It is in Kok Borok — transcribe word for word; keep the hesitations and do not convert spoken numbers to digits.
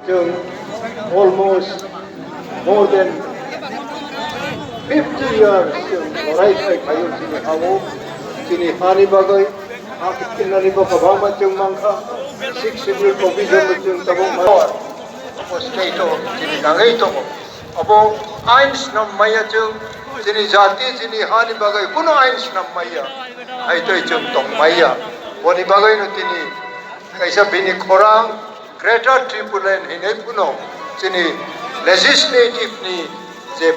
Chwng almost more than fifty years chwng lorai khai phaio chini ha-o, chini hani bagwi, ha kiphilnani bo kwbangma chwng mankha, Sixth Schedule provision bo chwng tabuk ma-, abo state o chini nangwi tongo. Abo ain swnam maya chwng, chini jati, chini hani bagwi kuno ain swnam maya, hai tei chwng tong maya. Boni bagwino tini kaisa bini khorang Greater Tipraland hinwi phano chini legislative ni je